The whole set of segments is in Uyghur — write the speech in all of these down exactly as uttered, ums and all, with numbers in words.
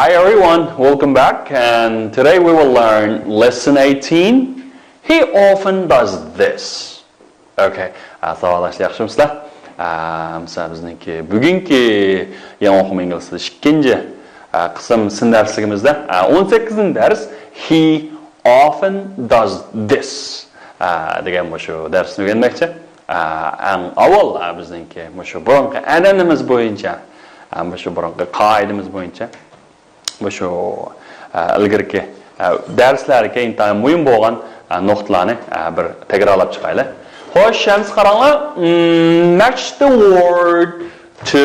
Hi everyone, welcome back, and today we will learn lesson eighteen. He often does this. Okay, ئە، ساۋاقداشلار، ياخشىمۇسىلەر؟ ئە، مىسال بىزنىڭكى بۈگۈنكى يېڭى ئوقۇم ئىنگلىز تىلى ئىككىنچى، ئە، قىسىم سىن دەرسلىكىمىزدە، ئە، ئون سەككىزىنچى دەرس، he often does this، ئە، دېگەن مۇشۇ دەرسنى ئۆگەنمەكچى. ئە، ئەڭ ئاۋۋال، ئە، بىزنىڭكى مۇشۇ بۇرۇنقى ئەنئەنىمىز بويىچە، ئە، مۇشۇ بۇرۇنقى قائىدىمىز بويىچە مۇشۇ، ئە، ئىلگىرىكى، ئە، دەرسلەردىكى ئىنتايىن مۇھىم بولغان، ئە، نۇقتىلارنى، ئە، بىر تەكرارلاپ چىقايلى. خوش، ئەمسە قاراڭلار. Match the word to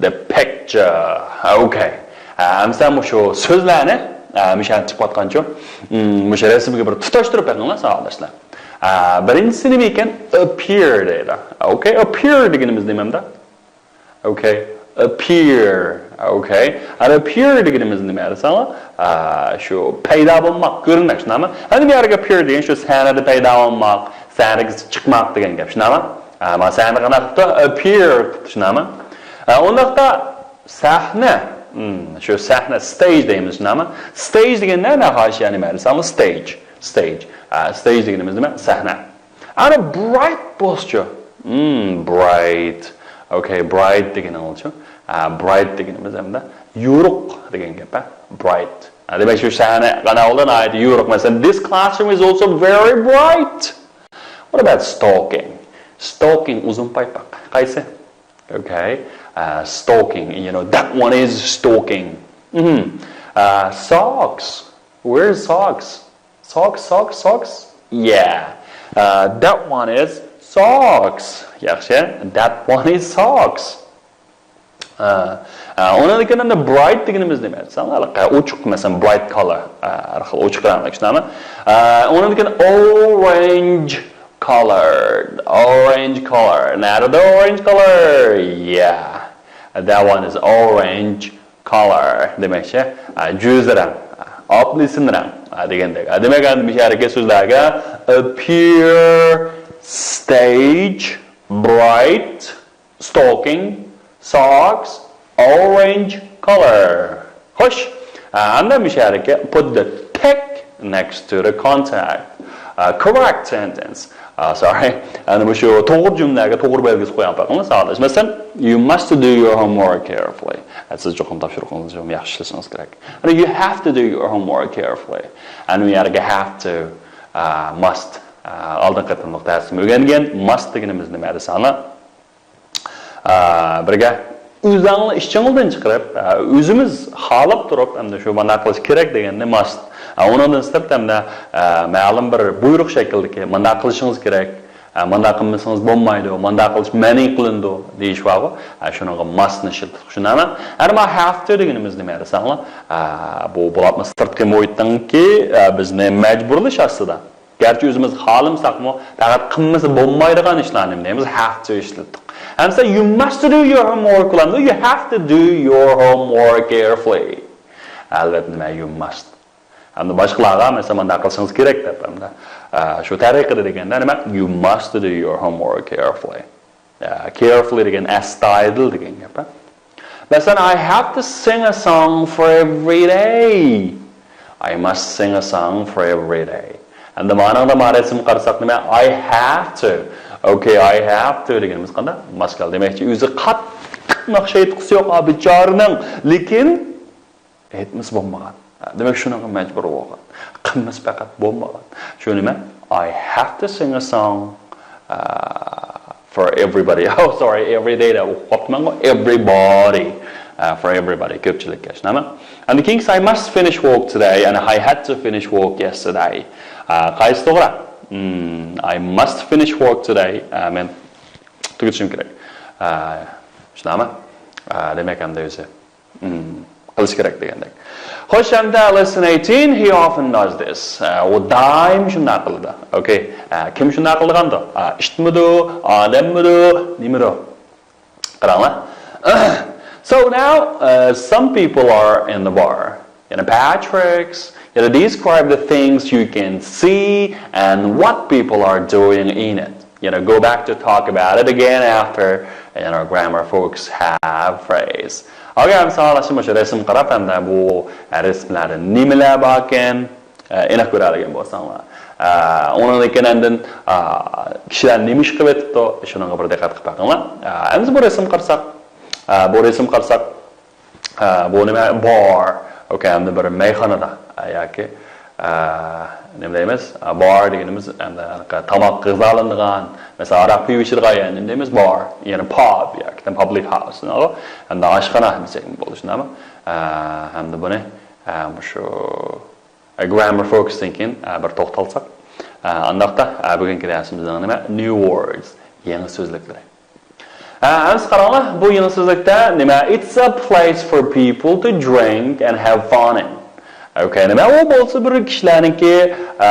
the picture. Okay. ئە، ئەمسە مۇشۇ سۆزلەرنى، ئە، مۇشۇ يەردە چىقىۋاتقانچۇ، مم، مۇشۇ رەسىمگە بىر تۇتاشتۇرۇپ بېقىڭلار، ساۋاقداشلار. ئە، بىرىنچىسى نېمە ئىكەن؟ Appear دەيدۇ. Okay، appear دېگىنىمىز نېمەمدە؟ Okay، appear. Okay، ئەنە appear دېگىنىمىز نېمە دېسەڭلار؟ ئا، شۇ پەيدا بولماق، كۆرۈنمەك، شۇنداقمۇ؟ ئەنە بۇ يەردىكى appear دېگەن شۇ سەھنىدە پەيدا بولماق، سەھنىگە چىقماق دېگەن گەپ، شۇنداقمۇ؟ ئا، مانا سەھنە قانداق قىپتۇ؟ Appear قىپتۇ، شۇنداقمۇ؟ ئا، ئۇنداقتا سەھنە، مم، شۇ سەھنە، stage دەيمىز، شۇنداقمۇ؟ Stage دېگەن نە، نەقاشە، يەنى نېمە دېسەڭلار؟ Stage، stage. ئا، stage دېگىنىمىز نېمە؟ سەھنە. ئەنە bright بولسىچۇ؟ مم، bright. Okay، bright دېگىنىڭلارچۇ؟ ئا، bright دېگىنىمىز ھەمدە يورۇق دېگەن گەپ، ھە؟ Bright. ئا، دېمەك، شۇ سەھنە قانداق بولدى؟ ناھايىتى يورۇق. مەسىلەن، this classroom is also very bright. What about stocking? Stocking ئۇزۇن پايپاق. قايسى؟ Okay. ئا، stocking. You know, that one is stocking. مم. ئا، socks. Where's socks? Socks, socks, socks. Yeah. Uh, that one is socks. ياخشى. That one is socks. Uh, uh, ئۇنىڭدىن كېيىن ئەمدى bright دېگىنىمىز نېمە؟ ساڭا ئوچۇق، مەسىلەن، bright color. Uh، ھەر خىل ئوچۇق رەڭلىك، شۇنداقمۇ؟ Uh، ئۇنىڭدىن كېيىن orange colored. Orange color. نەدە orange color? Yeah. That one is orange color دېمەكچى، ئا، جۈز رەڭ، ئاپېلسىن رەڭ، ئا، دېگەندەك. ئا، دېمەك، ئەمدى مۇشۇ يەردىكى سۆزلەرگە appear، stage، bright، stocking، socks، orange color. خوش، ئا، ئەمدى مۇشۇ يەردىكى put the tick next to the contact. ئا، correct sentence. ئا، sorry. ئەنە مۇشۇ توغرا جۈملىلەرگە توغرا بەلگىسى قويۇڭ پەقەت، ساۋاقداش. مەسىلەن، you must do your homework carefully. ئە، سىز چوقۇم تاپشۇرۇقىڭىزنى چوقۇم ياخشى ئىشلىشىڭىز كېرەك. ئەنە you have to do your homework carefully. ئەنە ئۇ يەرگە have to، ئا، must. ئا، ئالدىنقى قېتىملىق دەرسىمۇ ئۆگەنگەن. Must دېگىنىمىز نېمە دېسەڭلار؟ ئا، بىرگە ئۆزەڭلار ئىچىڭلىدىن چىقىرىپ، ئا، ئۆزىمىز خالاپ تۇرۇپ، ئەمدى شۇ مانداق قىلىش كېرەك دېگەننى must. ئا، ئۇنىڭدىن سىرت ئەمدى، ئا، مەلۇم بىر بۇيرۇق شەكلىدىكى مانداق قىلىشىڭىز كېرەك، ئا، مانداق قىلمىسىڭىز بولمايدۇ، مانداق قىلىش مەنئى قىلىنىدۇ دېيىش بارغۇ. ئا، شۇنىڭغا must نى ئىشلىتىدۇ، شۇنداقمۇ؟ ئەمما have to دېگىنىمىز نېمە دېسەڭلار؟ ئا، بۇ بولۇپمۇ سىرتقى مۇھىتنىڭكى، ئا، بىزنى مەجبۇرلىشى ئاستىدا. گەرچە ئۆزىمىز خالىمىساقمۇ، پەقەت قىلمىسا بولمايدىغان ئىشلارنى نېمە دەيمىز؟ Have to ئىشلەتتۇق. ئەمسە you must do your homework بولامدۇ؟ You have to do your homework carefully. ئەلۋەتتە، نېمە، you must. ئەمدى باشقىلارغا، مەسىلەن، مانداق قىلىشىڭىز كېرەك دەپ، ئەمدى، ئە، شۇ تەرىقىدە دېگەندە، نېمە، you must do your homework carefully. ئە، carefully دېگەن ئەستايىدىل دېگەن گەپ، ھە؟ مەسىلەن، I have to sing a song for every day. I must sing a song for every day. ئەمدى مانىڭدا ما رەسىمگە قارىساق نېمە؟ I have to. Okay, I have to دېگىنىمىز قانداق؟ ماس كەلدى. دېمەكچى، ئۆزى قاتتىق ناخشا ئېيتقۇسى يوق، ئا، بىچارىنىڭ. لېكىن ئېيتمىسا بولمىغان. دېمەك، شۇنىڭغا مەجبۇر بولغان. قىلمىسا پەقەت بولمىغان. شۇ نېمە؟ I have to sing a song, uh, for everybody. Oh, sorry, every day دەپ ئوقۇپ قاپتىمەنغۇ. Everybody. Uh, for everybody. كۆپچىلىككە. شۇنداقمۇ؟ ئەمدى كېيىنكىسى، I must finish work today and I had to finish work yesterday. Uh, قايسى توغرا؟ Hmm, I must finish work today. Uh, مەن تۈگىتىشىم كېرەك. Uh, شۇنداقمۇ؟ Uh, دېمەك، ئەمدى ئۆزى. Hmm، قىلىش كېرەك دېگەندەك. خوش، ئەمدى lesson eighteen, he often does this. ئە، ئۇ دائىم شۇنداق قىلىدۇ. Okay. ئە، كىم شۇنداق قىلىدىغاندۇ؟ ئە، ئىتمىدۇ، ئادەممىدۇ، نېمىدۇ؟ قاراڭلار. So now, uh, some people are in the bar. You know, Patrick's, you know, describe the things you can see and what people are doing in it. You know, go back to talk about it again after, you know, grammar folks have phrase. ئاكا، ئەمدى ساڭا مۇشۇ رەسىمگە قاراپ، ئەمدى بۇ رەسىملەردە نېمىلەر باركەن، ئېنىق كۆرەلىگەن بولساڭلار. ئۇنىڭدىن كېيىن ئاندىن، كىشىلەر نېمە ئىش قىلىۋېتىپتۇ، شۇنىڭغا بىر دىققەت قىلىپ بېقىڭلار. ئەمدى بۇ رەسىمگە قارىساق، بۇ رەسىمگە قارىساق، بۇ نېمە؟ بار. ئوكەي، ئەمدى بىر مەيخانىدا ياكى ئە، نېمە دەيمىز؟ ئە، بار دېگىنىمىز، ئەمدى تاماق غىزالىنىدىغان، مەسىلەن، ھاراق قۇيۇپ ئىچىدىغان يەرنى نېمە دەيمىز؟ بار. يەنى پاب ياكى پابلىك ھاۋس، ئاشخانا دېسەك بولۇشىنى. ئە، ھەمدە بۇنى، ئە، مۇشۇ، ئە، گراممار فوكۇستىن كېيىن، ئە، بىر توختالساق. ئە، ئانداقتا، ئە، بۈگۈنكى دەرسىمىزنىڭ نېمە؟ نيۇ ۋوردز، يېڭى سۆزلۈكلىرى. ھە، ئەمسە قاراڭلار، بۇ يېڭى سۆزلۈكتە نېمە؟ It's a place for people to drink and have fun in. ئوكەي، نېمە؟ ئۇ بولسا بىر كىشىلەرنىڭكى، ئە،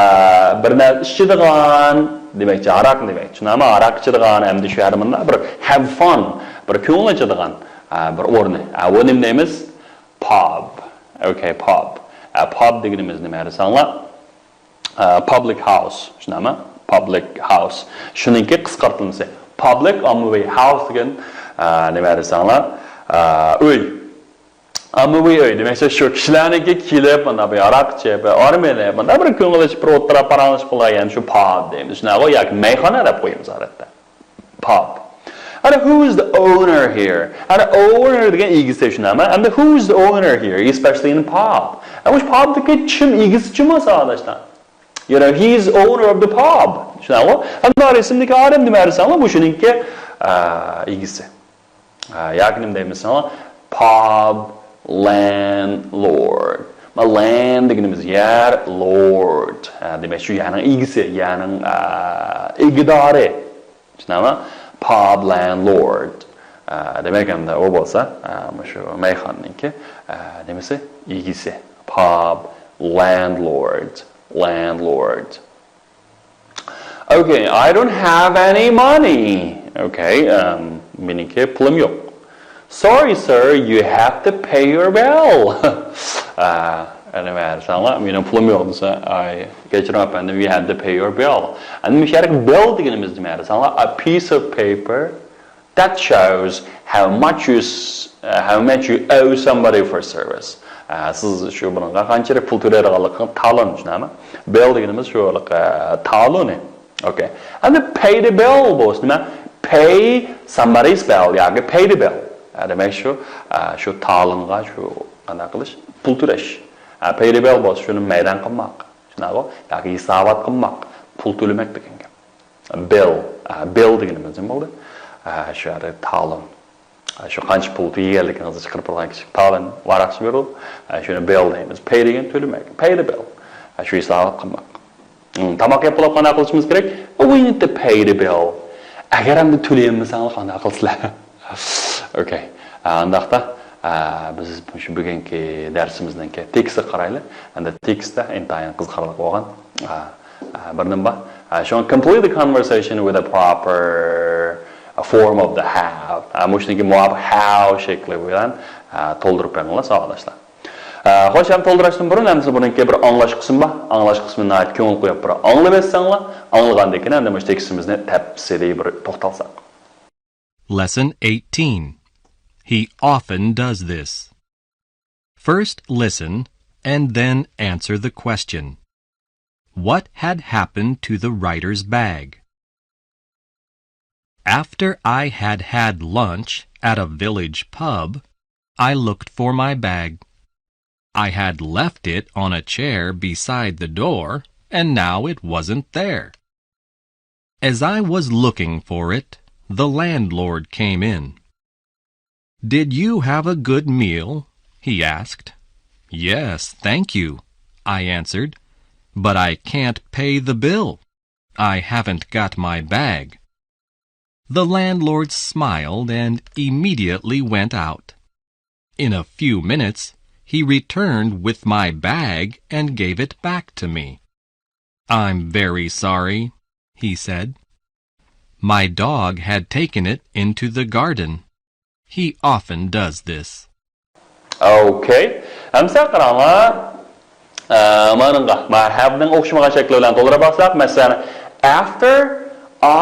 بىر نەرسە ئىچىدىغان، دېمەكچى، ھاراق دېمەكچى. نېمە؟ ھاراق ئىچىدىغان، ھەمدە شۇ يەردە مۇنداق بىر have fun، بىر كۆڭۈل ئاچىدىغان، ئە، بىر ئورنى. ئە، ئۇ نېمە دەيمىز؟ پاب. ئوكەي، پاب. ئە، پاب دېگىنىمىز نېمە دېسەڭلار؟ ئە، پابلىك ھاۋس، شۇنداقمۇ؟ پابلىك ھاۋس. شۇنىڭكى قىسقارتىلمىسى. پابلىك، ئاممىۋى، ھاۋس دېگەن، ئە، نېمە دېسەڭلار؟ ئە، ئۆي. ئاممىۋى ئۆي دېمەكچى، شۇ كىشىلەرنىڭكى كېلىپ، مانا بۇ ھاراق ئىچىپ، ئارام ئېلىپ، مانا بىر كۆڭۈل ئېچىپ، بىر ئولتۇرۇپ پاراڭلىشىپ قىلىدىغان يەرنى شۇ پاب دەيمىز. شۇنداقمۇ؟ ياكى مەيخانا دەپ قويىمىز ئادەتتە. پاب. ئەنە، who is the owner here؟ ئەنە، ئونېر دېگەن ئىگىسى، شۇنداقمۇ؟ ئەمدى، who is the owner here, especially in pub؟ ئەمدى مۇشۇ پابتىكى كىم ئىگىسى، كىم بولسا، ئاداشلار؟ You know, he is owner of the pub. شۇنداقمۇ؟ ئەمدى رەسىمدىكى ئادەم نېمە دېسەڭلار، بۇ شۇنىڭكى، ئە، ئىگىسى. ئە، ياكى نېمە دەيمىز دېسەڭلار، pub landlord. ما، land دېگىنىمىز يەر، lord. ئە، دېمەك، شۇ يەرنىڭ ئىگىسى، يەرنىڭ، ئە، ئىگىدارى. چۈشىنەمە؟ Pub landlord. ئە، دېمەك، ئەمدى ئۇ بولسا، ئە، مۇشۇ مەيخانىنىڭكى، ئە، نېمىسى؟ ئىگىسى. Pub landlord. Landlord. Okay, I don't have any money. Okay, ئەم، مېنىڭكى پۇلۇم يوق. Sorry, sir, you have to pay your bill. ئە، نېمە دېسەڭلار، مېنىڭ پۇلۇم يوق دېسە، ئاي، كەچۈرۈڭ ئەپەندىم، you have to pay your bill. ئەمدى مۇشۇ يەردىكى bill دېگىنىمىز نېمە دېسەڭلار، a piece of paper that shows how much you s-، how much you owe somebody for service. ئە، سىز شۇ بۇنىڭغا قانچىلىك پۇل تۆلەيدىغانلىقىنى تالون، شۇنداقمۇ؟ Bill دېگىنىمىز شۇ، ئە، تالونى. Okay. ئەمدى pay the bill بولسا نېمە؟ Pay somebody's bill ياكى pay the bill. ئە، دېمەك شۇ، ئە، شۇ تالونغا شۇ قانداق قىلىش؟ پۇل تۆلەش. ئە، pay the bill بولسا شۇنى مەيدان قىلماق. شۇنداقمۇ؟ ياكى ھېسابات قىلماق. پۇل تۆلىمەك دېگەن گەپ. Bill. ئە، bill دېگىنىمىز نېمە بولدى؟ ئە، شۇ يەردە تالون. شۇ قانچە پۇل تېگىگەنلىكىڭىزنى چىقىرىپ بولغان كىچىك تالون ۋاراقچە بېرىدۇ. شۇنى bill دەيمىز. Pay دېگەن تۆلىمەك. Pay the bill. شۇ ھېسابات قىلماق. تاماق يەپ بولۇپ قانداق قىلىشىمىز كېرەك؟ We need to pay the bill. ئەگەر ئەمدى تۆلىيەلمىسەڭلار قانداق قىلىسىلەر؟ Okay. ئانداقتا، بىز شۇ بۈگۈنكى دەرسىمىزنىڭكى تېكىستىگە قارايلى. ئەمدى تېكىستتە ئىنتايىن قىزىقارلىق بولغان. ئە، بىر نېمە بار. ئە، شۇڭا complete the conversation with a proper form of the have. ئە، مۇشۇنىڭكى مۇۋاپىق have شەكلى بىلەن، ئە، تولدۇرۇپ بېرىڭلار، ساۋاقداشلار. ئە، خوش، ھەم تولدۇرۇشتىن بۇرۇن، ئەمدى بۇنىڭكى بىر ئاڭلاش قىسمى بار. ئاڭلاش قىسمىنى ناھايىتى كۆڭۈل قويۇپ بىر ئاڭلىۋەتسەڭلار، ئاڭلىغاندىن كېيىن ئەمدى مۇشۇ تېكىستىمىزنى تەپسىلىي بىر توختالساق. Lesson eighteen. He often does this. First listen and then answer the question. What had happened to the writer's bag? After I had had lunch at a village pub, I looked for my bag. I had left it on a chair beside the door, and now it wasn't there. As I was looking for it, the landlord came in. "Did you have a good meal?" he asked. "Yes, thank you," I answered, "but I can't pay the bill. I haven't got my bag." The landlord smiled and immediately went out. In a few minutes, he returned with my bag and gave it back to me. "I'm very sorry," he said. "My dog had taken it into the garden. He often does this." Okay. ئەمسە قاراڭلار. ئە، مانىڭغا، ما have نىڭ ئوخشىمىغان شەكلى بىلەن تولدۇرۇپ باقساق، مەسىلەن، after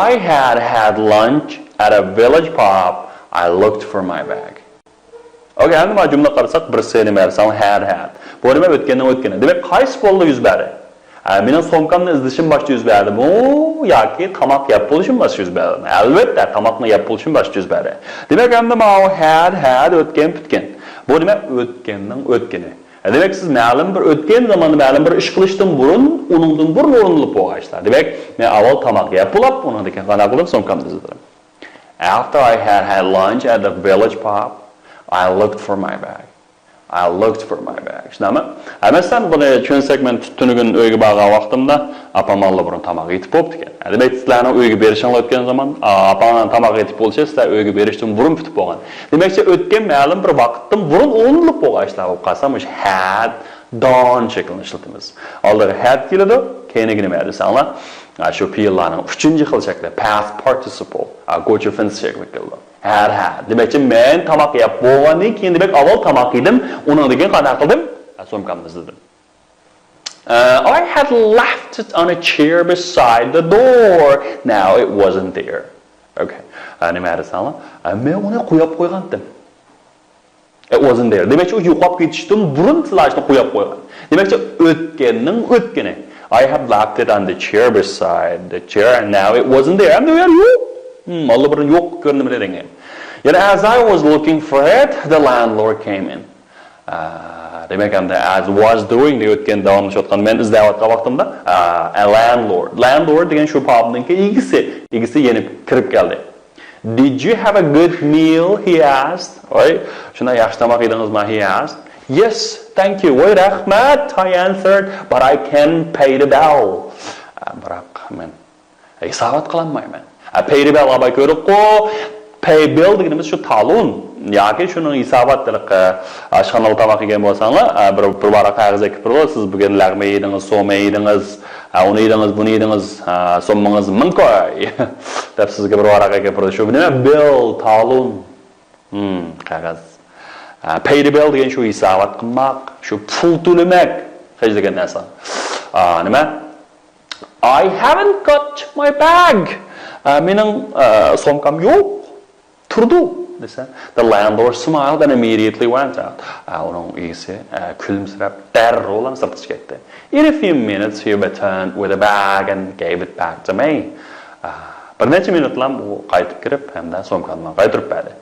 I had had lunch at a village pub, I looked for my bag. ئوكەي، ئەمدى مانا جۈملە قارىساق، بىرسى نېمە دېسەڭ، had، had. بۇ نېمە؟ ئۆتكەننىڭ ئۆتكىنى. دېمەك، قايسى پولدا يۈز بەردى؟ ھە، مېنىڭ سومكامنى ئىزدىشىم باشتا يۈز بەردىمۇ ياكى تاماق يەپ بولۇشۇم باشتا يۈز بەردىمۇ؟ ئەلۋەتتە، تاماقنى يەپ بولۇشۇم باشتا يۈز بەردى. دېمەك، ئەمدى ماۋۇ had، had، ئۆتكەن پۈتكەن. بۇ نېمە؟ ئۆتكەننىڭ ئۆتكىنى. دېمەك، سىز مەلۇم بىر ئۆتكەن زاماندا مەلۇم بىر ئىش قىلىشتىن بۇرۇن، ئۇنىڭدىن بۇرۇن ئورۇنلىنىپ بولغان ئىشلار. دېمەك، مەن ئاۋۋال تاماق يەپ بولاپ، ئۇنىڭدىن كېيىن قانداق قىلدىم؟ سومكامنى ئىزدىدىم. After I had had lunch at the village pub, I looked for my bag. I looked for my bag. شۇنداقمۇ؟ ھە، مەسىلەن، بۇنى چۈشەنسەك، مەن تۈنۈگۈن ئۆيگە بارغان ۋاقتىمدا ئاپام ئاللىبۇرۇن تاماق يېتىپ بوپتىكەن. ھە، دېمەك، سىلەرنىڭ ئۆيگە بېرىشىڭلار ئۆتكەن زامان، ئا، ئاپاڭلارنىڭ تاماق يېتىپ بولۇشى سىلەر ئۆيگە بېرىشتىن بۇرۇن پۈتۈپ بولغان. دېمەكچى، ئۆتكەن مەلۇم بىر ۋاقىتتىن بۇرۇن ئورۇنلىنىپ بولغان ئىشلار بولۇپ قالسا، مۇشۇ had، done شەكلىنى ئىشلىتىمىز. ئالدىغا had كېلىدۇ، كەينىگە نېمە دېسەڭلار، ھە، شۇ پېئىللارنىڭ ئۈچىنچى خىل شەكلى، past participle، ھە، go to finish شەكلى كېلىدۇ. ھەر، ھە. دېمەكچى، مەن تاماق يەپ بولغاندىن كېيىن، دېمەك، ئاۋۋال تاماق يېدىم، ئۇنىڭدىن كېيىن قانداق قىلدىم؟ ھە، سومكامنى ئىزدىدىم. Uh, I had left it on a chair beside the door. Now it wasn't there. Okay. ھە، نېمە دېسەڭلار؟ ھە، مەن ئۇنى قويۇپ قويغانتىم. It wasn't there. دېمەكچى، ئۇ يوقاپ كېتىشتىن بۇرۇن سىلەر شۇنى قويۇپ قويغان. دېمەكچى، ئۆتكەننىڭ ئۆتكىنى. I had left it on the chair beside the chair and now it wasn't there. ئەمدى ئۇ يەر يوق. ھىم، ئاللىبۇرۇن يوق كۆرۈنمىدى دېگەن. يەنە as I was looking for it, the landlord came in. ئا، دېمەك، ئەمدى as was doing دەپ ئۆتكەن داۋاملىشىۋاتقان مەن ئىزدەۋاتقان ۋاقتىمدا، ئا، a landlord. Landlord دېگەن شۇ پابنىڭكى ئىگىسى. ئىگىسى يەنە كىرىپ كەلدى. Did you have a good meal? He asked. ۋاي، شۇنداق ياخشى تاماق يېدىڭىزمۇ? He asked. Yes, thank you. ۋاي، رەھمەت, I answered, but I can't pay the bill. ئا، بىراق مەن ھېسابات قىلالمايمەن. ئا، pay the bill، ئاباي كۆردۇققۇ. Pay bill دېگىنىمىز شۇ تالون. ياكى شۇنىڭ ھېسابات، ئاشخانىدا تاماق يېگەن بولساڭلار، ئا، بىر، بىر ۋاراق قەغەز ئەكىپ بېرىدۇ. سىز بۈگۈن لەغمەن يېدىڭىز، سومەن يېدىڭىز، ئا، ئۇنى يېدىڭىز، بۇنى يېدىڭىز، ئا، سوممىڭىز مىڭ كوي دەپ سىزگە بىر ۋاراق ئەكىپ بېرىدۇ. شۇ نېمە؟ Bill، تالون. ھىم، قەغەز. ئا، pay the bill دېگەن شۇ ھېسابات قىلماق، شۇ پۇل تۆلىمەك، خەجلىگەن نەرسە. ئا، نېمە؟ I haven't got my bag. ئا، مېنىڭ، ئا، سومكام يوق. تۇرىدۇ، دېسە. The landlord smiled and immediately went out. ئا، ئۇنىڭ ئىگىسى، ئا، كۈلۈمسىرەپ، دەررۇلا سىرتقا چىقىپ كەتتى. In a few minutes, he returned with a bag and gave it back to me. ئا، بىر نەچچە مىنۇتلا ئۇ قايتىپ كىرىپ، ھەمدە سومكامنى قايتۇرۇپ بەردى.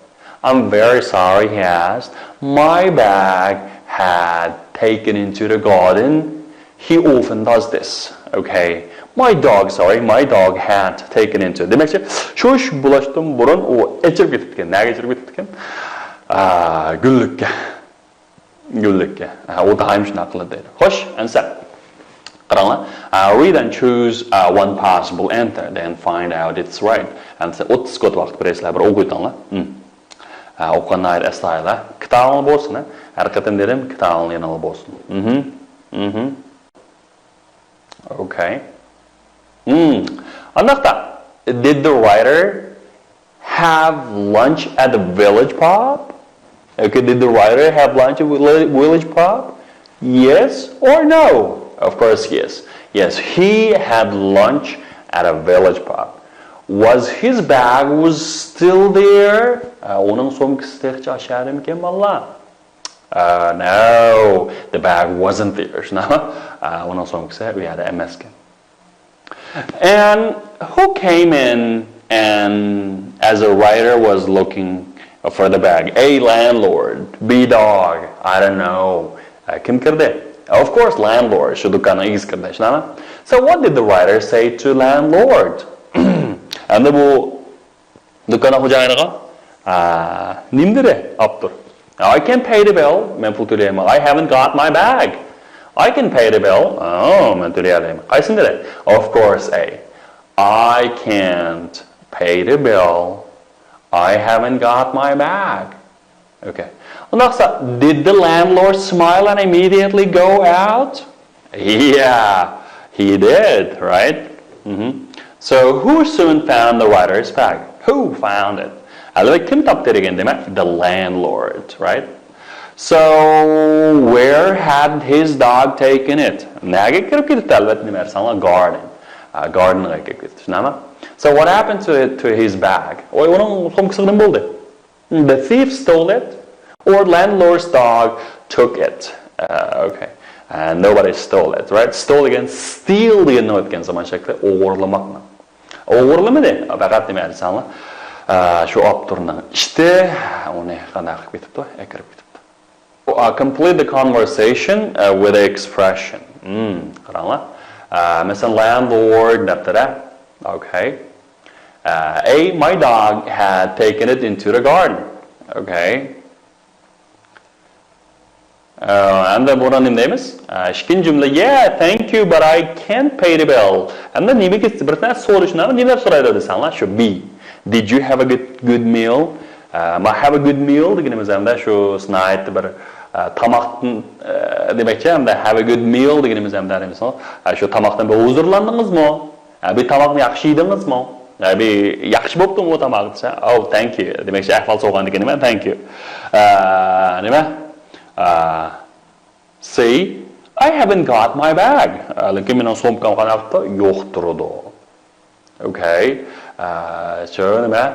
I'm very sorry, he asked. My bag had taken into the garden. He often does this. Okay. My dog, sorry, my dog had taken into. دېمەكچى، شۇ ئىش بولۇشتىن بۇرۇن ئۇ ئېچىرىپ كېتىپتىكەن. نەگە ئېچىرىپ كېتىپتىكەن؟ ئا، گۈللۈككە. گۈللۈككە. ئا، ئۇ دائىم شۇنداق قىلىدۇ دەيدۇ. خوش، ئەنسە. قاراڭلار. ئا، read and choose، ئا، one possible answer, then find out it's right. ئەنسە ئوتتۇز سېكۇنت ۋاقىت بېرەي سىلەر، بىر ئوقۇيتۇڭلار. ھىم. ئا، ئوقۇغان ناھايىتى ئەستايىدىل. كىتابىڭلار بولسۇن، ھە؟ ھەر قېتىم دېدىم، كىتابىڭلار يېنىڭلار بولسۇن. مھم. مھم. Okay. Hmm. ئانداقتا، did the writer have lunch at the village pub? Okay, did the writer have lunch at the village pub? Yes or no? Of course, yes. Yes, he had lunch at a village pub. Was his bag was still there? ئۇنىڭ سومكىسى تېخىچە ئاشۇ يەردىمىكەن، بالىلار؟ Uh, no, the bag wasn't there. شۇنداقمۇ؟ ئۇنىڭ سومكىسى ئۇ يەردە ئەمەسكەن. And who came in and as the writer was looking for the bag? A landlord, B dog, I don't know. كىم كىردى؟ Of course, landlord. شۇ دۇكاننىڭ ئىگىسى كىردى، شۇنداقمۇ؟ So what did the writer say to landlord? ئەمدى بۇ دۇكان خوجايىنىغا، ئا، نېمە دېدى ئاپتور؟ I can pay the bill. مەن پۇل تۆلىيەلمەي. I haven't got my bag. I can pay the bill. ئا، مەن تۆلىيەلمەي. قايسىنى دېدى؟ Of course, A. I can't pay the bill. I haven't got my bag. Okay. ئۇنداقسا، did the landlord smile and immediately go out? Yeah, he did, right? مھم. So, who soon found the writer's bag? Who found it? ئەلۋەتتە، كىم تاپتى دېگەن دېمەك؟ The landlord, right? So, where had his dog taken it? نەگە كىرىپ كېتىپتۇ؟ ئەلۋەتتە، نېمە دېسەڭلار؟ Garden. ئا، garden غا كىرىپ كېتىپتۇ، شۇنداقمۇ؟ So, what happened to it, to his bag? ۋاي، ئۇنىڭ سومكىسىغا نېمە بولدى؟ The thief stole it. ئۇ Or landlord's dog took it. Uh, okay. And nobody stole it, right? Stole دېگەن، steal دېگەننى ئۆتكەن زامان شەكلى، ئوغرىلىماقنى. ئوغرىلىمىدى، پەقەت نېمە دېسەڭلار، ئە، شۇ ئاپتورنىڭ ئىتى ئۇنى قانداق قىلىپ كېتىپتۇ؟ ئەكىرىپ كېتىپتۇ. Uh, complete the conversation, uh, with an expression. Hmm, قاراڭلار. ئە، مەسىلەن، landlord دەپتۇ-دە. Okay. Uh, A, my dog had taken it into the garden. Okay. ئە، ئەمدى بۇنى نېمە دەيمىز؟ ئە، ئىككىنچى جۈملە، yeah, thank you, but I can't pay the bill. ئەمدى نېمىگە بىر نەرسە سورىشىنى، نېمە دەپ سورايدۇ دېسەڭلار، شۇ B. Did you have a good, good meal? ئە، ما have a good meal دېگىنىمىز ئەمدى شۇ ناھايىتى بىر، ئە، تاماقتىن، ئە، دېمەكچى، ئەمدى have a good meal دېگىنىمىز ئەمدى نېمە دېسەڭلار، ئە، شۇ تاماقتىن بىر ھۇزۇرلاندىڭىزمۇ؟ ھە، بىر تاماقنى ياخشى يېدىڭىزمۇ؟ ھە، بىر ياخشى بوپتۇمۇ تاماق دېسە، oh, thank you. دېمەكچى، ئەھۋال سورىغاندىكىن نېمە؟ Thank you. ئە، نېمە؟ ئە، C, I haven't got my bag. ئە، لېكىن مېنىڭ سومكام قانداق قىپتۇ؟ يوق تۇرىدۇ. Okay. ئە، شۇ نېمە؟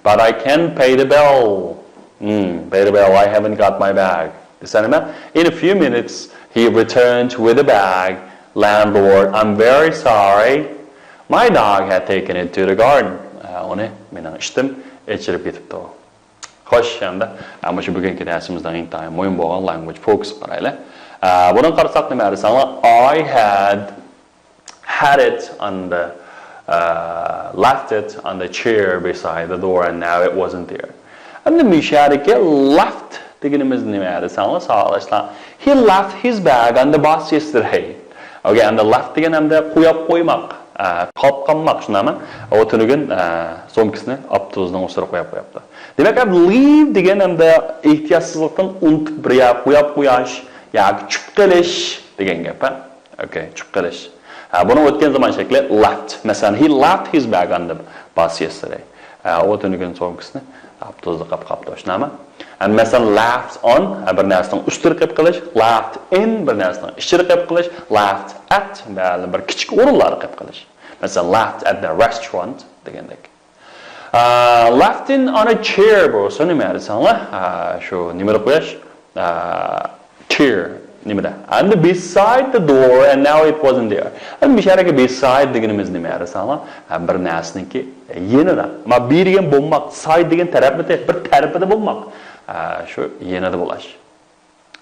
But I can't pay the bill. Hmm, pay the bill, I haven't got my bag. دېسە نېمە؟ In a few minutes, he returned with a bag. Landlord, I'm very sorry. My dog had taken it to the garden. ئە، ئۇنى مېنىڭ ئىتىم ئەكىرىپ كېتىپتۇ. خوش، ئەمدى، ئە، مۇشۇ بۈگۈنكى دەرسىمىزنىڭ ئىنتايىن مۇھىم بولغان language focus قارايلى. ئە، بۇنىڭغا قارىساق نېمە دېسەڭلار، I had had it on the, uh, left it on the chair beside the door and now it wasn't there. ئەمدى مۇشۇ يەردىكى left دېگىنىمىز نېمە دېسەڭلار، ساۋاقداشلار. He left his bag on the bus yesterday. Okay, ئەمدى left دېگەن ئەمدى قويۇپ قويماق، ئە، قاپقانماق، شۇنداقمۇ؟ ئۇ تۈنۈگۈن، ئە، سومكىسىنى ئاپتوبۇسنىڭ ئۈستىگە قويۇپ قويۇپتۇ. دېمەك، ئەمدى leave دېگەن ئەمدى ئېھتىياتسىزلىقتىن ئۇنتۇپ بىر يەرگە قويۇپ قويۇش ياكى چۈشۈپ قېلىش دېگەن گەپ، ھە؟ Okay، چۈشۈپ قېلىش. ھە، بۇنىڭ ئۆتكەن زامان شەكلى left. مەسىلەن، he left his bag on the bus yesterday. ھە، ئۇ تۈنۈگۈن سومكىسىنى ئاپتوبۇستا قاپقاپتۇ، شۇنداقمۇ؟ ھە، مەسىلەن، left on، ھە، بىر نەرسىنىڭ ئۈستىگە قويۇپ قېلىش، left in، بىر نەرسىنىڭ ئىچىگە قويۇپ قېلىش، left at، مەلۇم بىر كىچىك ئورۇنلاردا قويۇپ قېلىش. مەسىلەن، left at the restaurant دېگەندەك. ئە، left it on a chair بولسا نېمە دېسەڭلار؟ ئە، شۇ نېمىدە قويۇش؟ ئە، chair نېمىدە؟ And beside the door and now it wasn't there. ئەمدى مۇشۇ يەردىكى beside دېگىنىمىز نېمە دېسەڭلار؟ ئە، بىر نەرسىنىڭكى يېنىدا. ما be دېگەن بولماق، side دېگەن تەرەپمىتى، بىر تەرىپىدە بولماق. ئە، شۇ يېنىدا بولۇش.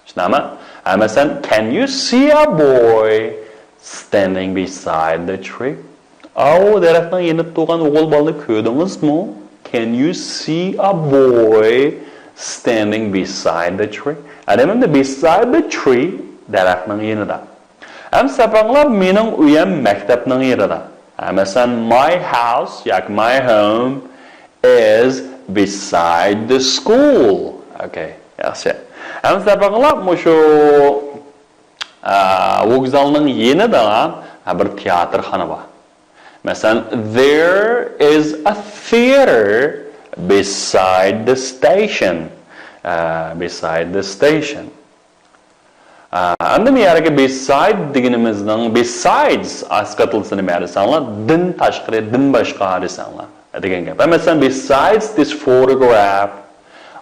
شۇنداقمۇ؟ ھە، مەسىلەن، can you see a boy standing beside the tree? ئاۋۇ دەرەخنىڭ يېنىدا تۇرغان ئوغۇل بالىنى كۆردىڭىزمۇ؟ Can you see a boy standing beside the tree? ئادەم ئەمدى beside the tree، دەرەخنىڭ يېنىدا. ئەمسە بېقىڭلار، مېنىڭ ئۆيۈم مەكتەپنىڭ يېنىدا. ھە، مەسىلەن، my house ياكى my home is beside the school. Okay، ياخشى. ئەمسە بېقىڭلار، مۇشۇ، ئە، ۋوگزالنىڭ يېنىدا، ھە، بىر تىياتىرخانا بار. مەسىلەن، there is a theater beside the station. ئە، beside the station. ئە، ئەمدى بۇ يەرگە beside دېگىنىمىزنىڭ besides ئاسقاتىلسا نېمە دېسەڭلار؟ دىن تاشقىرى، دىن باشقا دېسەڭلار دېگەن گەپ. مەسىلەن، besides this photograph,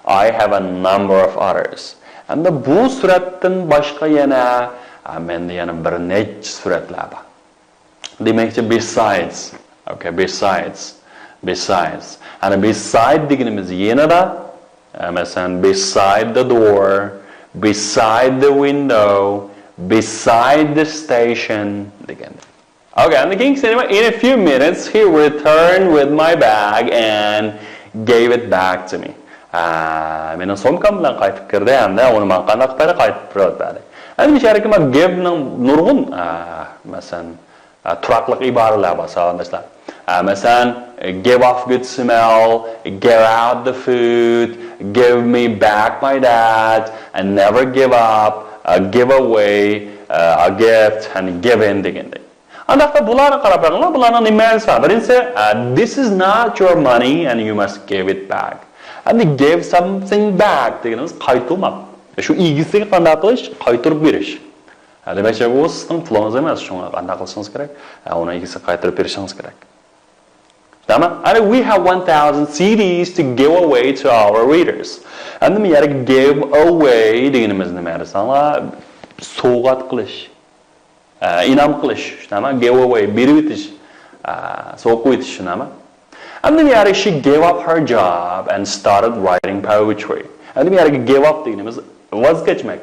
I have a number of others. ئەمدى بۇ سۈرەتتىن باشقا يەنە، ئە، مەندە يەنە بىر نەچچە سۈرەتلەر بار. دېمەكچى، besides. Okay, besides. Besides. ئەنە beside دېگىنىمىز يېنىدا. ئە، مەسىلەن، beside the door, beside the window, beside the station دېگەن. Okay, ئەمدى كېيىنكىسى نېمە؟ In a few minutes, he returned with my bag and gave it back to me. ئە، مېنىڭ سومكام بىلەن قايتىپ كىردى ھەمدە ئۇنى ماڭا قانداق قىلىپ بەردى؟ قايتىپ بېرىپ بەردى. ئەمدى مۇشۇ يەردىكى ما give نىڭ نۇرغۇن، ئە، مەسىلەن، ئە، تۇراقلىق ئىبارىلەر بار، ساۋاقداشلار. ئە، مەسىلەن، give off good smell, give out the food, give me back my dad, and never give up, ئە، give away، ئە، a gift، and give in دېگەندەك. ئانداقتا بۇلارنى قاراپ بېقىڭلار، بۇلارنىڭ نېمە مەنىسى بار؟ بىرىنچىسى، ئە، this is not your money and you must give it back. ئەمدى give something back دېگىنىمىز قايتۇرماق. شۇ ئىگىسىگە قانداق قىلىش؟ قايتۇرۇپ بېرىش. ھە، دېمەكچى، بۇ سىزنىڭ پۇلىڭىز ئەمەس، شۇڭا قانداق قىلىشىڭىز كېرەك؟ ھە، ئۇنىڭ ئىگىسىگە قايتۇرۇپ بېرىشىڭىز كېرەك. تامام. And we have one thousand C Ds to give away to our readers. ئەمدى بۇ يەردە give away دېگىنىمىز نېمە دېسەڭلار؟ سوۋغات قىلىش. ئە، ئىنئام قىلىش، شۇنداقمۇ؟ Give away، بېرىۋېتىش، ئە، سوۋغا قويۇۋېتىش، شۇنداقمۇ؟ ئەمدى بۇ يەردە she gave up her job and started writing poetry. ئەمدى بۇ يەردە give up دېگىنىمىز ۋاز كەچمەك.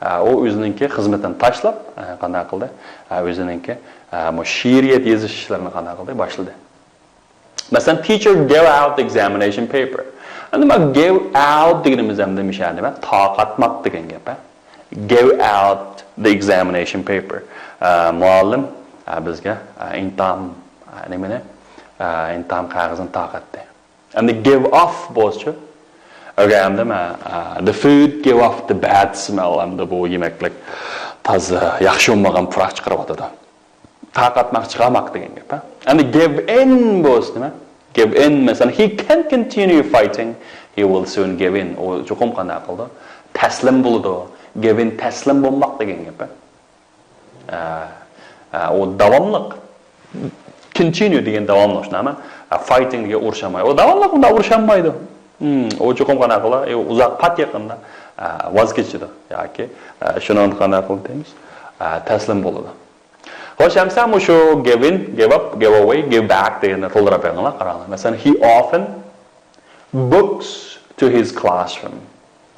ئە، ئۇ ئۆزىنىڭكى خىزمىتىنى تاشلاپ، ئە، قانداق قىلدى؟ ئە، ئۆزىنىڭكى، ئە، مۇ شېئىرىيەت يېزىش ئىشلىرىنى قانداق قىلدى؟ باشلىدى. مەسىلەن، teacher gave out the examination paper. ئەمدى ما gave out دېگىنىمىز ئەمدى مۇشۇ نېمە؟ تارقاتماق دېگەن گەپ، ھە؟ Gave out the examination paper. ئە، مۇئەللىم، ئە، بىزگە، ئە، ئىمتىھان، ئە، نېمىنى؟ ئە، ئىمتىھان قەغىزىنى تارقاتتى. ئەمدى give off بولسىچۇ؟ ئۆگەندى ما؟ ئە، the food gave off the bad smell. ئەمدى بۇ يېمەكلىك تازا ياخشى بولمىغان پۇراق چىقىرىۋاتىدۇ. تارقاتماق، چىقارماق دېگەن گەپ، ھە؟ ئەمدى give in بولسا نېمە؟ Give in، مەسىلەن، he can't continue fighting, he will soon give in. ئۇ چوقۇم قانداق قىلىدۇ؟ تەسلىم بولىدۇ. Give in، تەسلىم بولماق دېگەن گەپ، ھە؟ ئە، ئە، ئۇ داۋاملىق. Continue دېگەن داۋاملىق، شۇنداقمۇ؟ ئە، fighting دېگەن ئۇرۇشالمايدۇ. ئۇ داۋاملىق ئۇنداق ئۇرۇشالمايدۇ. ھىم، ئۇ چوقۇم قانداق قىلىدۇ؟ ئە، ئۇزاق، پات يېقىندا، ئە، ۋاز كېچىدۇ ياكى، ئە، شۇنىڭغا قانداق قىلىدۇ دەيمىز؟ ئە، تەسلىم بولىدۇ. خوش، ئەمسە مۇشۇ give in، give up، give away، give back دېگەننى تولدۇرۇپ بېقىڭلار، قاراڭلار. مەسىلەن، he often books to his classroom.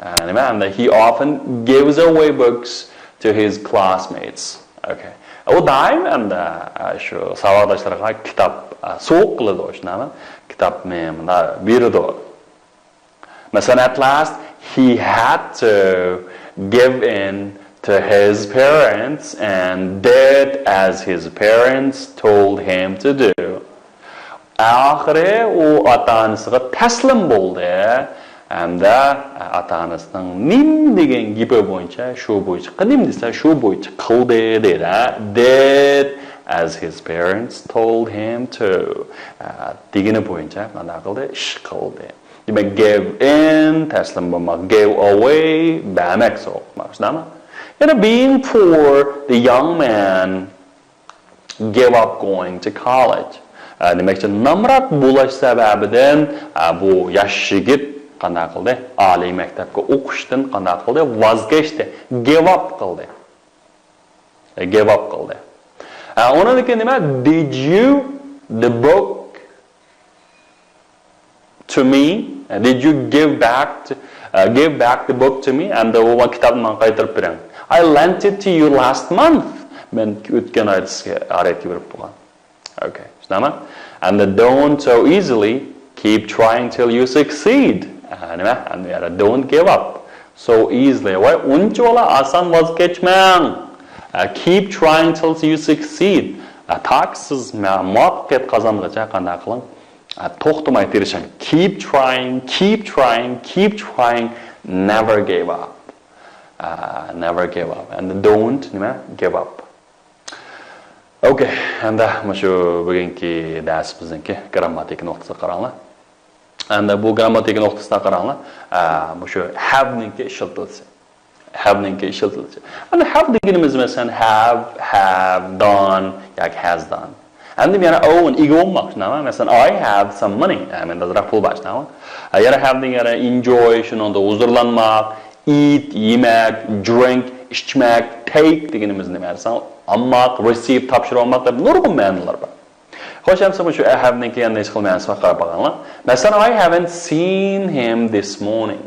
ئە، نېمە؟ ئەمدى he often gives away books to his classmates. Okay. ئۇ دائىم ئەمدى، ئە، شۇ ساۋاقداشلىرىغا كىتاب، ئە، سوۋغا قىلىدۇ، شۇنداقمۇ؟ كىتابنى مۇنداق بېرىدۇ. مەسىلەن، at last he had to give in to his parents and did as his parents told him to do. ئاخىرى ئۇ ئاتا-ئانىسىغا تەسلىم بولدى ھەمدە ئاتا-ئانىسىنىڭ نېمە دېگەن گېپى بويىچە، شۇ بويىچە، نېمە دېسە شۇ بويىچە قىلدى دەيدۇ. Did as his parents told him to. ئە، دېگىنى بويىچە قانداق قىلدى؟ ئىش قىلدى. دېمەك، give in، تەسلىم بولماق، give away، بەرمەك، سوۋغا قىلماق، شۇنداقمۇ؟ يەنە being poor, the young man gave up going to college. ئە، دېمەكچى، نامرات بولۇش سەۋەبىدىن، ئە، بۇ ياش يىگىت قانداق قىلدى؟ ئالىي مەكتەپكە ئوقۇشتىن قانداق قىلدى؟ ۋاز كەچتى. Give up قىلدى. ئە، give up قىلدى. ئە، ئۇنىڭدىن كېيىن نېمە؟ Did you the book to me? Did you give back to, uh, give back the book to me? ئەمدى ئۇ كىتابنى ماڭا قايتۇرۇپ بېرىڭ. I lent it to you last month. مەن ئۆتكەن ئايدا سىزگە ئارەتكە بېرىپ بولغان. Okay. شۇنداقمۇ؟ And the don't so easily, keep trying till you succeed. ئە، نېمە؟ ئەمدى يەنە don't give up so easily. ۋاي، ئۇنچىۋالا ئاسان ۋاز كەچمەڭ. ئە، keep trying till you succeed. ئە، تاكى سىز مە-، مۇۋەپپەقىيەت قازانغىچە قانداق قىلىڭ؟ ئە، توختىماي تىرىشىڭ. Keep trying, keep trying, keep trying, never give up. ئە، never give up. And don't، نېمە؟ Give up. Okay، ئەمدى مۇشۇ بۈگۈنكى دەرسىمىزنىڭكى گرامماتىكا نۇقتىسىغا قاراڭلار. ئەمدى بۇ گرامماتىكا نۇقتىسىغا قاراڭلار. ئە، مۇشۇ have نىڭكى ئىشلىتىلىشى. Have نىڭكى ئىشلىتىلىشى. ئەمدى have دېگىنىمىز، مەسىلەن، have، have done ياكى has done. ئەمدى يەنە own، ئىگە بولماق، شۇنداقمۇ؟ مەسىلەن، I have some money. ئە، مەندە ئازراق پۇل بار، شۇنداقمۇ؟ ئە، يەنە have دېگەن يەنە enjoy، شۇنىڭدا ھۇزۇرلانماق، eat، يېمەك، drink، ئىچمەك، take دېگىنىمىز نېمە دېسەڭ، ئالماق، receive، تاپشۇرۇۋالماق دەپ نۇرغۇن مەنىلەر بار. خوش، ئەمسە مۇشۇ have نىڭكى يەنە نېمە مەنىسىگە قاراپ باقىڭلار. مەسىلەن، I haven't seen him this morning.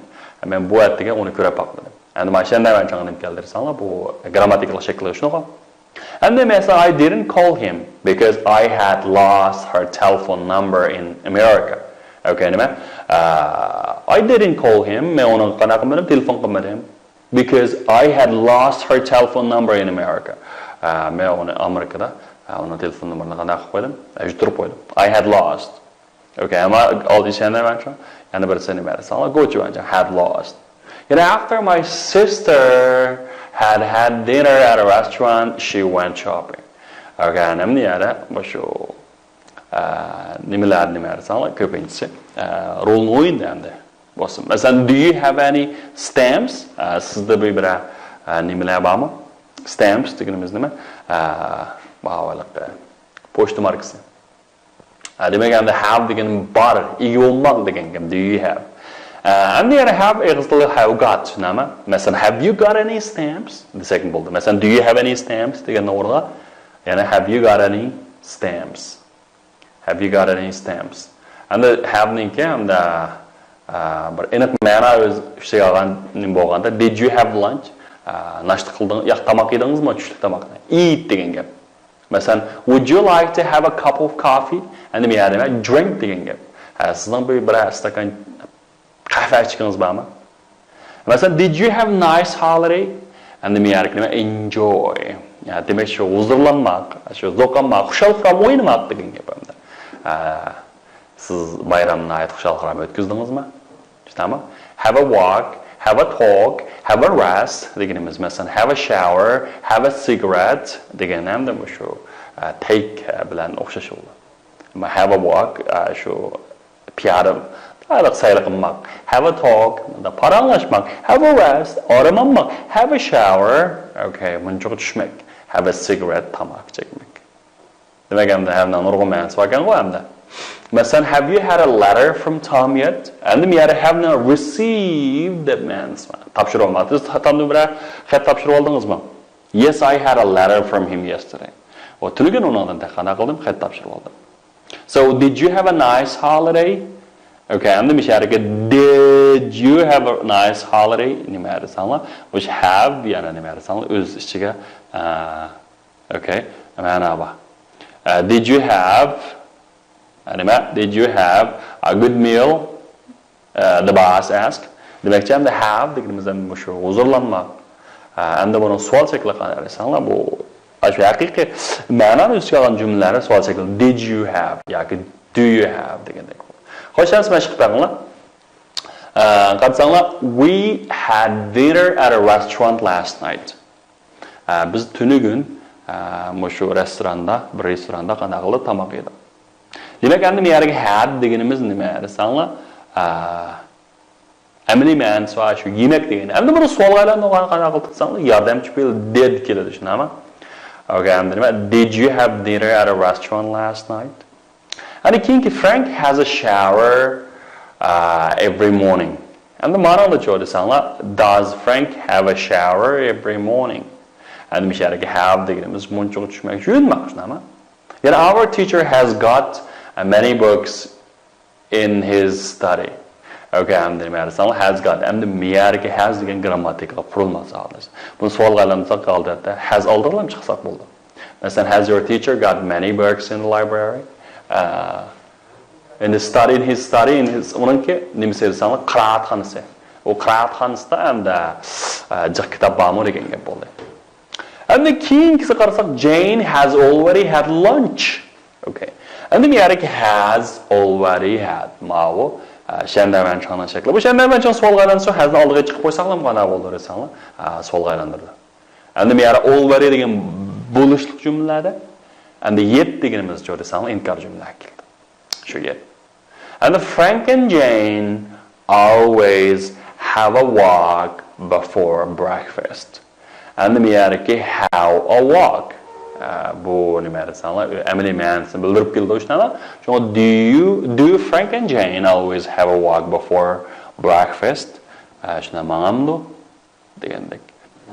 مەن بۇ ئەتىگە ئۇنى كۆرۈپ باقمىدىم. ئەمدى مانا شەندە مەن چاڭ نېمە كەلدى دېسەڭلار، بۇ گرامماتىكىلىق شەكلى شۇنىغۇ. ئەمدى مەسىلەن، I didn't call him because I had lost her telephone number in America. Okay، نېمە؟ ئە، I didn't call him، مەن ئۇنىڭغا قانداق قىلمىدىم؟ تېلېفون قىلمىدىم. Because I had lost her telephone number in America. ئە، مەن ئۇنى ئامېرىكىدا، ئە، ئۇنىڭ تېلېفون نومۇرىنى قانداق قىلىپ قويدۇم؟ ئە، يۇتتۇرۇپ قويدۇم. I had lost. Okay، ئەمما ئالدى شەندە مەن شۇ. يەنە بىرسى نېمە دېسەڭلار، گوچى مەن had lost. يەنە after my sister had had dinner at a restaurant, she went shopping. Okay، ئەمدى يەنە مۇشۇ، ئە، نېمىلەر، نېمە دېسەڭلار، كۆپىنچىسى، ئە، رولنى ئوينىدى ئەمدى. بولسۇن. مەسىلەن، do you have any stamps? ئە، سىزدە بىر، بىرەر، ئە، نېمىلەر بارمۇ؟ Stamps دېگىنىمىز نېمە؟ ئە، باھالىق، ئە، پوچتا ماركىسى. ھە، دېمەك، ئەمدى have دېگەن بار، ئىگە بولماق دېگەن گەپ. Do you have? ئە، ئەمدى يەنە have ئېغىز تىلى have got، نېمە؟ مەسىلەن، have you got any stamps دېسەكمۇ بولىدۇ. مەسىلەن، do you have any stamps دېگەننىڭ ئورنىغا يەنە have you got any stamps? Have you got any stamps? ئەمدى have نىڭكى ئەمدى، ئە، بىر ئېنىق مەنا ئۆز ئۈستىگە ئالغان نېمە بولغاندا، did you have lunch? ئە، ناشتا قىلدىڭ، ياق، تاماق يېدىڭىزمۇ؟ چۈشلۈك تاماقنى. Eat دېگەن گەپ. مەسىلەن، would you like to have a cup of coffee? ئەمدى مەيەردە نېمە؟ Drink دېگەن گەپ. ھە، سىزنىڭ بىر، بىرەر ئىستاكان قەھۋە ئىچكىڭىز بارمۇ؟ مەسىلەن، did you have nice holiday? ئەمدى مەيەردىكى نېمە؟ Enjoy. يا، دېمەك، شۇ ھۇزۇرلانماق، شۇ زوقلانماق، خۇشال-خۇرام ئوينىماق دېگەن گەپ ئەمدى. ھە، سىز بايرامنى ناھايىتى خۇشال-خۇرام ئۆتكۈزدىڭىزمۇ؟ تامام. Have a walk, have a talk, have a rest دېگىنىمىز، مەسىلەن، have a shower, have a cigarette دېگەن ھەمدە مۇشۇ، ئە، take، ئە، بىلەن ئوخشاش بولىدۇ. ئەمما have a walk، ئە، شۇ پىيادە، ھېلىقى سەير قىلماق. Have a talk، مۇنداق پاراڭلاشماق. Have a rest، ئارام ئالماق. Have a shower، okay، مۇنچىغا چۈشمەك. Have a cigarette، تاماكا چەكمەك. دېمەك، ئەمدى have نىڭ نۇرغۇن مەنىسى باركەنغۇ ئەمدى. مەسىلەن، have you had a letter from Tom yet؟ ئەمدى مەيەردە have نى receive دەپ مەنىسى بار. تاپشۇرۇۋالماقتا. سىز تا-، تامدىن بىرەر خەت تاپشۇرۇۋالدىڭىزمۇ؟ Yes, I had a letter from him yesterday. ئۇ تۈنۈگۈن ئۇنىڭدىن تېخى قانداق قىلدىم؟ خەت تاپشۇرۇۋالدىم. So, did you have a nice holiday? Okay، ئەمدى مۇشۇ يەردىكى did you have a nice holiday؟ نېمە دېسەڭلار؟ مۇشۇ have يەنە نېمە دېسەڭلار؟ ئۆز ئىچىگە، ئە، okay، مەنا بار. ئە، did you have، ئە، نېمە؟ Did you have a good meal? ئە، the boss asked. دېمەكچى، ئەمدى have دېگىنىمىز ئەمدى مۇشۇ ھۇزۇرلانماق. ئە، ئەمدى بۇنىڭ سوئال شەكلى قانداق دېسەڭلار، بۇ ئاشۇ ھەقىقىي مەنانى ئۆز ئىچىگە ئالغان جۈملىلەرنى سوئال شەكلى. Did you have ياكى do you have دېگەندەك. خوش، ئەمسە مەشىق قىلىپ بېقىڭلار. ئە، قارىساڭلار، we had dinner at a restaurant last night. ئە، بىز تۈنۈگۈن، ئە، مۇشۇ رېستوراندا، بىر رېستوراندا قانداق قىلدۇق؟ تاماق يېدۇق. دېمەك، ئەمدى بۇ يەردىكى had دېگىنىمىز نېمە دېسەڭلار، ئە، ئەمەلىي مەنىسى بار شۇ يېمەك دېگەن. ئەمدى بۇنى سوئالغا ئايلاندۇرغان قانداق قىلدۇق دېسەڭلار، ياردەمچى پېئىل did كېلىدۇ، شۇنداقمۇ؟ Okay، ئەمدى نېمە؟ Did you have dinner at a restaurant last night? ئەنە كېيىنكى Frank has a shower، uh, every morning. ئەمدى مانىڭدا چۇ دېسەڭلار، does Frank have a shower every morning؟ ئەمدى مۇشۇ يەردىكى have دېگىنىمىز مۇنچىغا چۈشمەك، يۇيۇنماق، شۇنداقمۇ؟ يەنە our teacher has got، uh, many books in his study. Okay، ئەمدى نېمە دېسەڭلار، has got. ئەمدى مۇ يەردىكى has دېگەن گرامماتىكىلىق قۇرۇلمىسى ھازىر. بۇنى سوئالغا ئايلاندۇرساق، ئادەتتە has ئالدىغىلا چىقساق بولىدۇ. مەسىلەن، has your teacher got many books in the library? Uh, in his study, in his study, in his، ئۇنىڭكى نېمىسى دېسەڭلار، قىرائەتخانىسى. ئۇ قىرائەتخانىسىدا ئەمدى، ئە، جىق كىتاب بارمۇ دېگەن گەپ بولدى. ئەمدى كېيىنكىسىگە قارىساق، Jane has already had lunch. Okay. ئەمدى بۇ يەردىكى has already had. ماۋۇ، ئە، شەندەرۋەنچىڭنىڭ شەكلى. بۇ شەندەرۋەنچىڭ سوئالغا ئايلاندى، شۇ hasنى ئالدىغا چىقىپ قويساقلا قانداق بولىدۇ دېسەڭلار، ئە، سوئالغا ئايلاندۇردى. ئەمدى بۇ يەردە already دېگەن بولۇشلۇق جۈملىلەردە. ئەمدى yet دېگىنىمىز چۇ دېسەڭلار، ئىنكار جۈملىلەرگە كېلىدۇ. شۇ گەپ. And Frank and Jane always have a walk before breakfast. ئەمدى مۇ يەردىكى have a walk. ئە، بۇ نېمە دېسەڭلار، ئەمەلىي مەنىسىنى بىلدۈرۈپ كېلىدۇ، شۇنداقمۇ؟ شۇڭا do you, do Frank and Jane always have a walk before breakfast؟ ئە، شۇنداق ماڭامدۇ؟ دېگەندەك.